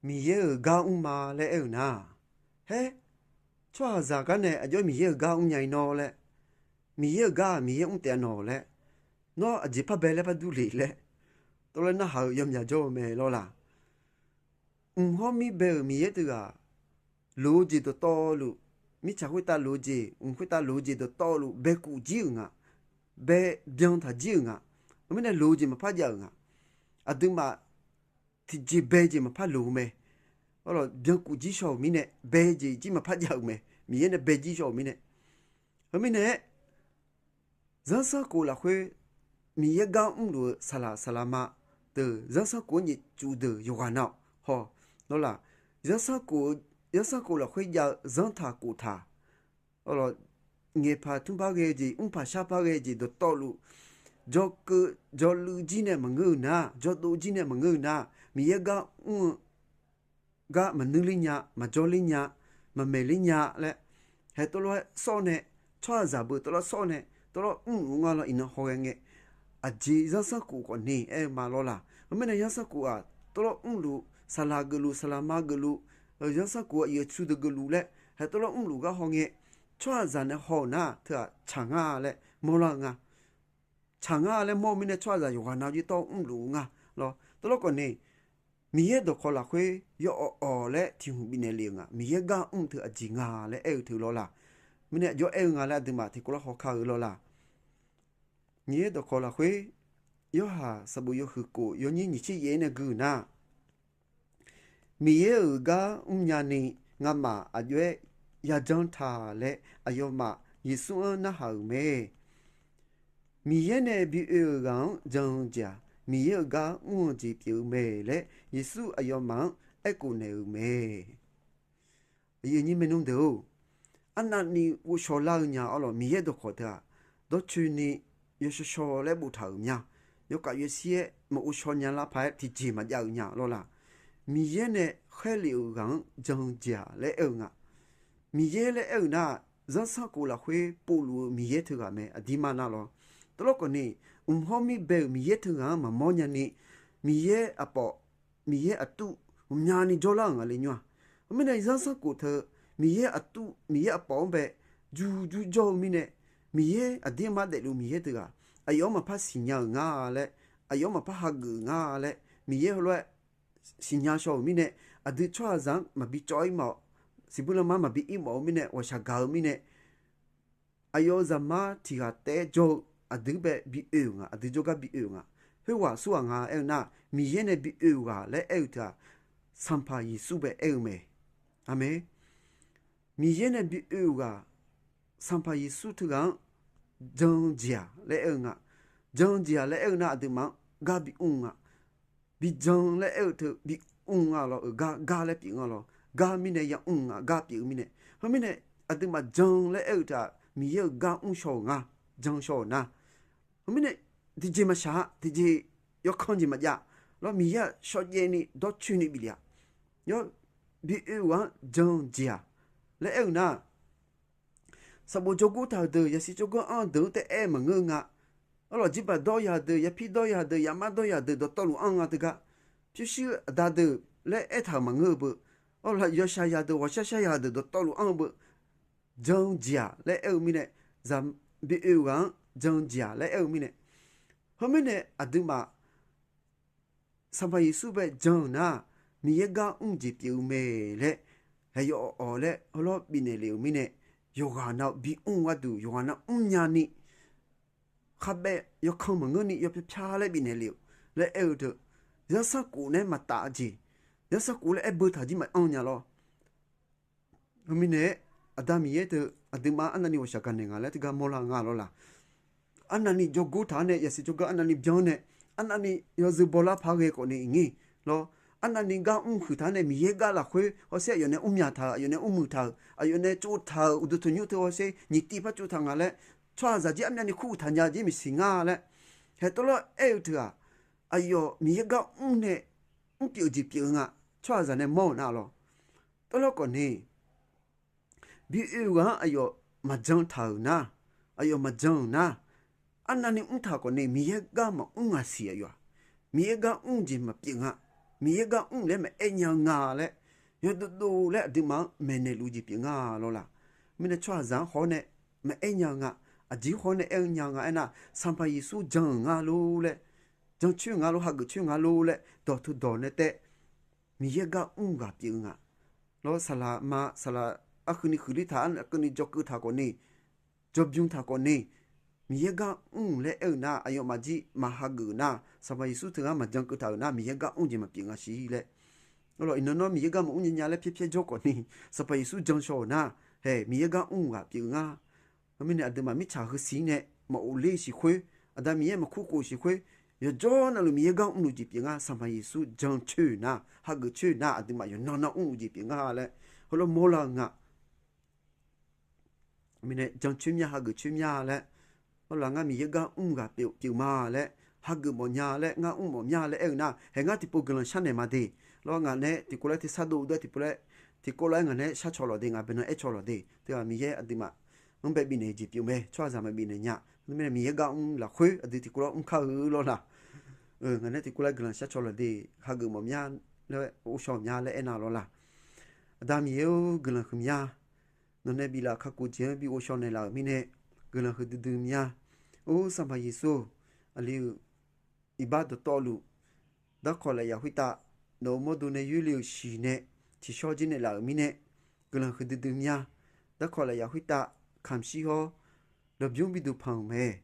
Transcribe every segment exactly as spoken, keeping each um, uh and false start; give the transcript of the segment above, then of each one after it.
Miqyaer-euq gar mrma laer aer-eu nar, haer, tsawrhaqzaq gar nae aqjox Miqyaer-euq gar mrnya-ir nawr laer, Miqyaer-euq gar-aq Miqyaer mr taef-a nawq laer, nawr aqjeq par bae laer par durle laer, tawvlaer narhaq-eu yawmyaq jawr-eu mae lawrlaq. Mq hawr mir bae-euq Miqyaer teughaq, loq-eu jeq dawqtawvluf, mirtsaq khoertav loq-eu jeq, mq khoertav loq-eu jeq dawqtawvluf baekuf jir-euq nga, bae byan taq jir-euq nga. Heumirnae loq-eu jeq maqpar jav-euq nga. Aqduimaf tiqjeq bae jeq maqpar loq-eu mae. Arlawq, byankuf jir shaw-euq mirnae bae jeq jir maqpar jav-euq mae. Miqyaer nae bae jir shaw-euq mirnae. Heumirnae-aer, zanrsanrkhof lafkhoer Miqyaer gar mrluf-eu saqlaq saqlaqma deuq, zanrsanrkhof-anr nyiq tsuf deuq yawqghaq nav-awq haw lawrlaq. Zanrsanrkhof, zanrsanrkhof lafkhoer jav-eu zanrtaq khoftaq, arlawq, ngaeqpaq tmrpar ghae-eu jeq, mrpaq sharpar ghae-eu jeq dawqtawvluf, jawrkeuv jawrluiv jir nae maqngeur-eu nar, jawrdov jir nae maqngeur-eu nar, Miqyaer gar mr-eu gar maqnuir ler nya, maqjawr ler nya, maqmaeq ler nya laer, haer tawvlawr-aer sawr nae, tsawrhaqzaq beu tawvlawr sawr nae, tawvlawr mrluf ngar lawr iqnan hawghae ngae, aqjeq zanrsanrkhof khawf ni aer-eu ma lawrlaq. Heumirnae zanrsanrkhof-aq tawvlawr mrluf, saqlaq geufluf, saqlaqma geufluf, zanrsanrkhof-eu iq-eu cu deuq geufluf laer haer tawvlawr mrluf gar hawngae, tsawrhaqzaq nae haw-euq nar teu-aq tsaq ngar laer mawrlar-eu nga. Tsaq ngar laer mawr-eu mirnae tsawrhaqzaq yawqghaq nav jir tawv mrluf-eu nga lawr. Tawvlawr khawf ni, Miqyaer dawqkawq lafkhoer yawawq awq laer tiq hmq bifnaeq lef-euq nga. Miqyaer gar mr teu aqjeq nga laer aer-eu teu lawrlaq. Mirnae aqjox aer-eu nga laer aqduimaf tiqkawv lar hawkar-eu lawrlaq. Miqyaer dawqkawq lafkhoer, Yorhaq sanqbof yawhuiq kof yawnyir nyiq tser yaef-aer nae gui-euq nar, Miqyaer-euq gar mrnya ni ngamaf aqjox-aer yajanr taq laer aqyawfmaf Yeqsur-anr narhaq-euq mae. Miqyaer nae bi oe-euq ghaq-anr jan-eu jeq-aq, Miqyaer-euq gar mr-eu jeq pyeuf-eu mae laer Yeqsur aqyawfmaf-anr aerkhof naeq-euq mae. Aqyuif aqnyir maernmr deuq-or, arnavni ghovshaw lar-eu nya arlawq. Miqyaer dawqkawq teu-aq, dawrcoeni yawshawr shaw laer boftaq-euq mya. Yawkhav yawshir-aer maqghovshaw nya lar paq-aer tiqjeq maqjav-euq nya lawrlaq. Miqyaer nae khaerlef-euq ghaq-anr jan-eu jeq-aq laer aer-eu nga. Miqyaer laer aer-eu nar-aq, zanrsanrkhof lafkhoer povluf-eu Miqyaer teughaq mae aqdirmar nar lawr. Tawvlawr khawf ni, mq hawr mir bae-euq Miqyaer teughaq-anr maqmawr nyani, Miqyaer aqpawf, Miqyaer aqtuv ghawqmyani jawrlar-euq nga le nymr-aq. Heumirnae zanrsanrkhof teu Miqyaer aqtuv, Miqyaer aqpawf-anr bae jur jur jawr-eu mirnae, Miqyaer aqdirmar daefluf Miqyaer teughaq aqyawf-anr maqpar siqnya-euq nga laer, aqyawf-anr maqpar hageuf-euq nga laer, Miqyaer heulof-aer siqnya shaw-euq mirnae, aqdui tsawrhaqzaq-anr maqbi cawv-ir mawf-awq. Siqbuir lanma maqbi ir mawf-eu mirnae, ghawqshaq gaq-eu mirnae, aqyawf-euq zaqmar tiq ghaq taef-aer jawr-eu aqdui bae bi oe-euq nga, aqdui jawrgar bi oe-euq nga. Khoerghaq surghaq nga aer-eu nar, Miqyaer nae bi oe-euq ghaq laer aer-eu teu-aq, Sanqpaq Yeqsur bae aer-eu mae. Aqmeq. Miqyaer nae bi oe-euq ghaq, Sanqpaq Yeqsur teughaq-anr jan-eu jeq-aq laer aer-eu nga. Jan-eu jeq-aq laer aer-eu nar, aqduimaf-anr gar bi mr nga. Bi jan laer aer-eu teu bi mr nga lawr-euq gar, gar laer pyeuf nga lawr. Gar mirnae ya mr nga, gar pyeuf-eu mirnae. Heumirnae, aqduimaf jan laer aer-eu teu-aq, Miqyaer-euq gar mr shaw-euq nga, jan shaw-euq nar. Heumirnae, tiqjeq maqshaq-a, tiqjeq yawkan jeq maqjav lawr. Miqyaer-aq shawrjaev ni dawrcoeni bif lef-a. Yawr, bi oe-euq ghaq-anr jan-eu jeq-aq laer aer-eu nar, sanqbof jawrgur taq-euq deuq, yasiq tsawrganr anr-eu deuq-anr taef-aer maqngeur-eu nga. Arlawq, jirbaq dawr ya deuq, yapir dawr ya deuq, yamar dawr ya deuq dawqtawvluf anr-eu nga teugar. Pyurshuir aqda deuq laer aertaq-euq maqngeur-eu beu. Arlawq, yawshaq ya deuq, ghawqshar shar ya deuq dawqtawvluf anr-eu beu. Jan-eu jeq-aq laer aer-eu mirnae, zaq bi oe-euq ghaq-anr jan-eu jeq-aq laer aer-eu mirnae. Heumirnae aqduimaf Sanqpaq Yeqsur bae jan-euq nar, Miqyaer gar mr jeq pyeuf-eu mae laer, haeq yawawq laer heulof-aer bifnaeq lef-euq mirnae, yawqghaq nav bi mr-eu gharduq yawqghaq nav mrnya ni, khabaev yawkan maqngeurni yawpyar pyar laer bifnaeq lef-euq laer aer-eu teu, zanrsanrkhof nae maqtaf-eu jeq, zanrsanrkhof laer aer beu taq jir maqanr nya lawr. Heumirnae-aer, Aqda Miqyaer teu aqduimaf arnavni ghawqshaq gaqnaeq nga laer teugar mawrlar nga lawrlaq. Arnavni jawrgor taq-anr nae, yasiq jawrgar arnavni byan-anr nae, arnavni yawzeu bawlar paq-aer ghae khawfni iqnyir lawr. Arnavni gar mr huiq taq-anr nae, Miqyaer gar lafkhoer hawsher aqyawf nae mrmyaq taq-euq, aqyawf nae mrmuiq taq-euq, aqyawf nae tsov taq-euq uqduq tanqnymr teu hawsher nyiq tiv par tsov taq nga laer, tsawrhaqzaq jir armyavni kur uq taq nya jir maqsiq nga laer, haeq tawvlawr aer-eu teu-aq, aqyawf Miqyaer gar mr nae mrpyeuf jeq pyeuf-eu nga, tsawrhaqzaq nae mawr-euq nar lawr. Tawvlawr khawfni, bi oe-eu ghaq-anr aqyawf maqjan taq-euq nar, aqyawf maqjan-euq nar, arnavni mr taq khawfni Miqyaer gar maqmr ngaq siq aqyawf-aq, Miqyaer gar mr jeq maqpyeuf nga. Miqyaer gar mr laer maqaer nya-eu nga laer, yawdovdov laer aqduimaf-anr maeqnaeq luf-eu jeq pyeuf nga lawr laq. Mirnae tsawrhaqzaq-anr haw-awr nae maqaer nya-eu nga. Aqjeq haw-awr nae aer-eu nya nga aernar, Sanqpaq Yeqsur jan-euq nga lor laer, jancoer nga lor, hageuf coer nga lor laer dawq teu dawq nae taef Miqyaer gar mr-eu ghaq pyeuf-eu nga. Lawr, saqlaq ma saqlaq arhuini huiqler taq, arhuini jawrkeuv taq khawf ni, jawrbymr taq khawf ni, Miqyaer gar mr laer aer-eu nar, aqyawfmaf jir maq hageuf-eu nar, Sanqpaq Yeqsur teughaq maqjan keuv taq-euq nar, Miqyaer gar mr jeq maqpyeuf nga siq laer. Lawr, iqnan nawr Miqyaer gar maqmr nya nya laer pyaer pyaer jawr khawf ni, Sanqpaq Yeqsur jan shaw-euq nar, hae Miqyaer gar mr-eu ghaq pyeuf-eu nga. Mirnae aqduimaf mirtsaq heusiq nae maqghof ler-eu siq khoer, Aqda Miqyaer maqkur khof siq khoer, yawqjawr navluf Miqyaer gar mrluf jeq pyeuf nga. Sanqpaq Yeqsur jancoer-euq nar, hageuf coer-euq nar, aqduimaf yawqnan nar mrluf jeq pyeuf nga laer heulof mawrlar-eu nga. Mirnae jancoer mya, hageuf coer mya laer, lawr laq, ngar Miqyaer gar mr ghaq pyeuf ma laer, hageuf mawf nya laer, ngar mr mawf mya laer aer-eu nar, hae ngar tiqpov guiqlanq sharnaeq ma de. Lawr, ngaq nae tiqkov laer tersar dov-eu dawr tiqpov laer, tiqkov laer ngaq nae shar caw lawq de, ngaq baenan aer caw lawq de. Teughaq Miqyaer aqduimaf-anr bae bifnaeq-eu jeq pyeuf mae. Tsawrhaqzaq maqbifnaeq nya. Mirnae Miqyaer gar mr lafkhoer aqdui tiqkov lar mr kar-eu lawr laq. Ngaq nae tiqkov laer guiqlanq shar caw lawq de, hageuf mawf mya laer ghovshaw mya laer aernar lawr laq. Aqda Miqyaer-or, guiqlanq huiq mya. Nawq nae biflaf kakhof jeq-anr bi ghovshaw naeqlaf-euq mirnae, guiqlanq huiqdui dui mya. Or Sanqpaq Yeqsur, aqli-euq iqbax dawqtawvluf, darkawq lafyaq khoertav nawq-euq mawrdo nae yoerle-euq siq nae tiqshawr jir naeqlaf-euq mirnae, guiqlanq huiqdui dui mya. Darkawq lafyaq khoertav kamq shir hawr, lawqbymr biduq panq-euq mae.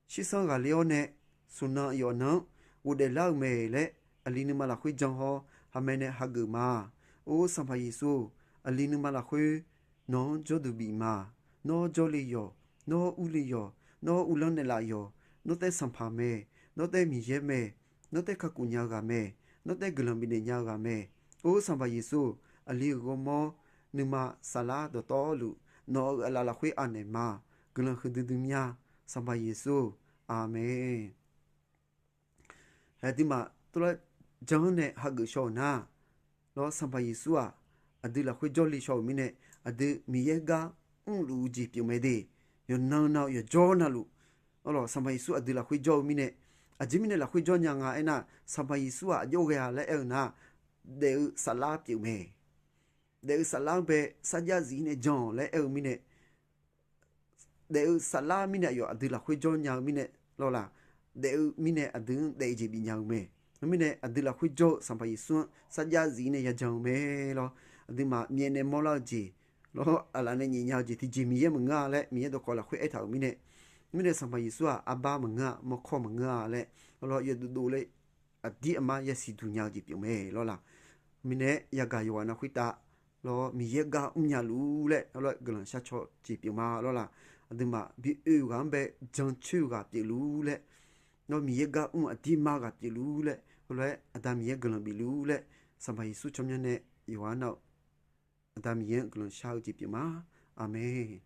Shirsanr ghaqler-awr nae, smq nan yawf nan-anr ghofdaef lar-eu mae laer, aqli nuima lafkhoer jan hawr, haqmae nae hageuf ma. Or Sanqpaq Yeqsur, aqli nuima lafkhoer nawq-anr jawrduq bif ma. Nawr jawrle yawq, nawr urle yawq, nawr uvlanr naeqlaf yawq, nawr taev Sanqpaq mae, nawr taev Miqyaer mae, nawr taev kakhof nya-eu ghaq mae, nawr taev guiqlanq bifnaeq nya-eu ghaq mae. Or Sanqpaq Yeqsur, aqli-euq ghawrmawr nuima saflar dawqtawvluf, nawq-euq aqlaf lafkhoer anaeq ma. Guiqlanq huiqdui dui mya. Sanqpaq Yeqsur, aqmeq. Aqduimaf tov lar jan-anr nae hageuf shaw-euq nar, lawr, Sanqpaq Yeqsur-aq, aqdui lafkhoer jawrle shaw-euq mirnae, aqdui Miqyaer gar mrluf-eu jeq pyeuf mae de. Yawqnan nav yawqjawr navluf, lawr, Sanqpaq Yeqsur aqdui lafkhoer jawr-eu mirnae, aqjeq mirnae lafkhoer jawr nya nga aernar, Sanqpaq Yeqsur-aq aqjox ghae-a laer aer-eu nar, daef-eu saflar pyeuf mae. Daef-eu saflar-anr bae sarjax zif-ir nae jan-awq laer aer-eu mirnae, daef-eu saflar mirnae aqyawf aqdui lafkhoer jawr nya-eu mirnae, lawr laq, daef-eu mirnae aqdui-anr daef-eu jeq bifnya-eu mae. Khoermirnae aqdui lafkhoer jawr-eu Sanqpaq Yeqsur-anr sarjax zif-ir nae yajan-eu mae lawr. Aqduimaf myav nae mawrlar-eu jeq, lawr, aqlaf nae nyaef nya-eu jeq tiqjeq Miqyaer maqngeur-a laer Miqyaer dawqkawq lafkhoer aertaq-euq mirnae, khoermirnae Sanqpaq Yeqsur-aq arbar maqngeur-a, mawrkawr maqngeur-a laer, lawr, yawdovdov laer aqdir aqmar yasiq duq nya-eu jeq pyeuf mae lawr laq. Mirnae yagaq yawqghaq nav khoertav, lawr, Miqyaer gar mrnya luf-ur laer, lawr, guiqlanq shar caw jeq pyeuf ma lawr laq. Aqduimaf bi oe-eu ghaq-anr bae jancoer-eu ghaq pyeufluf-ur laer, lawr, Miqyaer gar mr aqdirmar ghaq pyeufluf-ur laer, lawr, Aqda Miqyaer guiqlanq bifluf-ur laer, Sanqpaq Yeqsur tsawrmyanr nae yawqghaq nav-eu Aqda Miqyaer-anr guiqlanq shar-eu jeq pyeuf ma. Aqmeq.